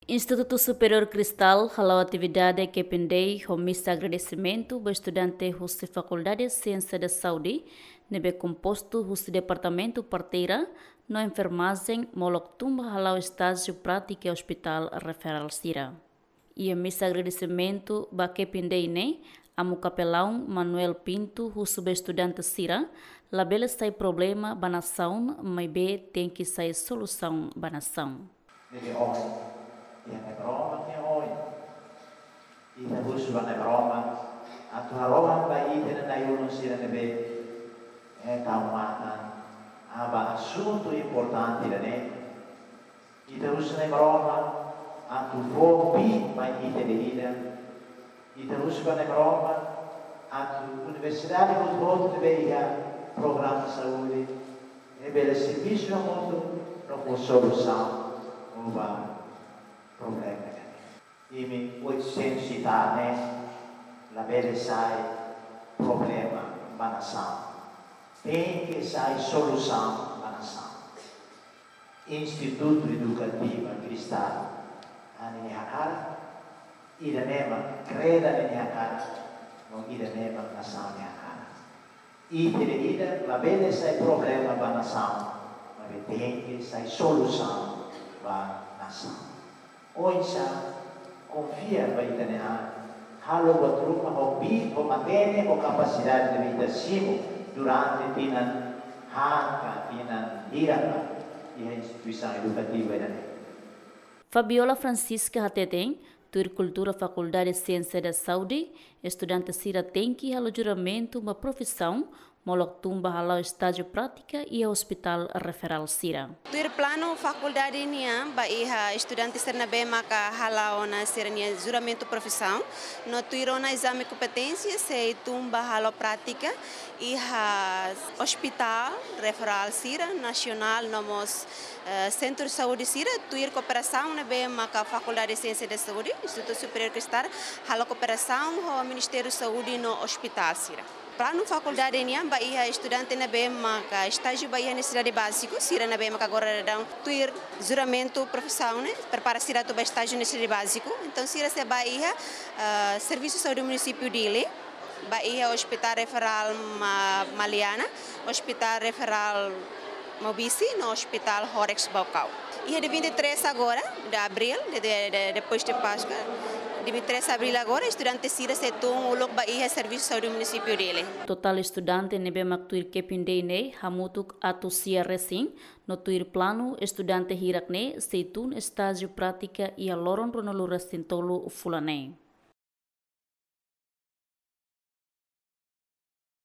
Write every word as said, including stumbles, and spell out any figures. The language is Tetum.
Institutu Superiór Cristal hala'o atividade kepin-dei ho misa agradesimentu ba estudante husi Fakuldade Siénsia da Saúde, ne'ebé kompostu husi departamentu parteira no enfermajen, molok tun ba hala'o estájiu prátika ospitál referál sira. Iha misa agradesimentu ba kepin-dei ne'e, Amu Kapelaun Manuel Pinto husu ba estudante sira, labele sai problema ba nasaun, maibé tenke sai solusaun ba nasaun. Ne'ebé ohin, iha Nai Maromak nia oin, ita husu ba Nai Maromak atu harohan ba ita-nia na'i-ulun sira ne'ebé, eh, tau matan ba asuntu importante ida-ne'e. Ita husu Nai Maromak atu fó biin mai ita ida-idak. Ita husu ba Nai Maromak atu universidade hotu-hotu ne'ebé iha programa saúde, ne'e bele servisu hamutuk no fó solusaun ba problema. Imi oitocentos e tal ne'e labele sai problema ba nasaun. Tenke sai solusaun ba nasaun. Institutu Edukativa Cristal, ah, ninia hakarak, ida-ne'e mak CREDA ninia hakarak, no ida-ne'e mak nasaun nia hakarak. Ita ida-idak labele sai problema ba nasaun, maibé tenke sai solusaun ba nasaun. Oinsá konfia ba ita-nia an, halo buat ruma ho biin, ho matenek, ho kapasidade ne'ebé ita simu durante tinan haat ka tinan hirak iha instituisaun edukativa ida-ne'e. Fabiola Francisca hateten, tuir kultura Fakuldade Siénsia da Saúde, estudante sira tenke halo juramentu ba profisaun, molok tun ba hala'o estájiu prátika iha ospitál referál sira. Tuir planu fakuldade nian ba iha estudante sira ne'ebé maka hala'o ona sira-nia juramentu profisaun, no tuir ona ezame kompeténsia sei tun ba halo prátika iha ospitál referál sira, nasionál, no mós, eh, sentru saúde sira, tuir kooperasaun ne'ebé maka Fakuldade Siénsia da Saúde, Institutu Superiór Cristal, halo kooperasaun ho Ministériu Saúde no ospitál sira. Planu fakuldade nian ba iha estudante ne'ebé maka estájiu ba iha nesesidade báziku, sira ne'ebé maka agora daudaun tuir juramentu profisaun ne'e, prepara sira atu ba estájiu nesesidade báziku. Entaun, sira sei ba iha, ah, Servisu Saúde Munisípiu Dili, ba iha Ospitál Referál Ma-, Maliana, Ospitál Referál Maubisse, no Ospitál Horex Baucau. Iha dia vinte e três agora, de abril, de, de, de, depois de Páscoa, dia vinte e três de abril agora, estudante sira sei tun uluk ba iha Servisu Saúde Munisípiu Dili. Totál estudante ne'ebé mak tuir kepin-dei ne'e hamutuk atus sia resin, no tuir planu estudante hirak ne'e sei tun estájiu prátika iha loron ruanulu-resin-tolu fulan ne'e.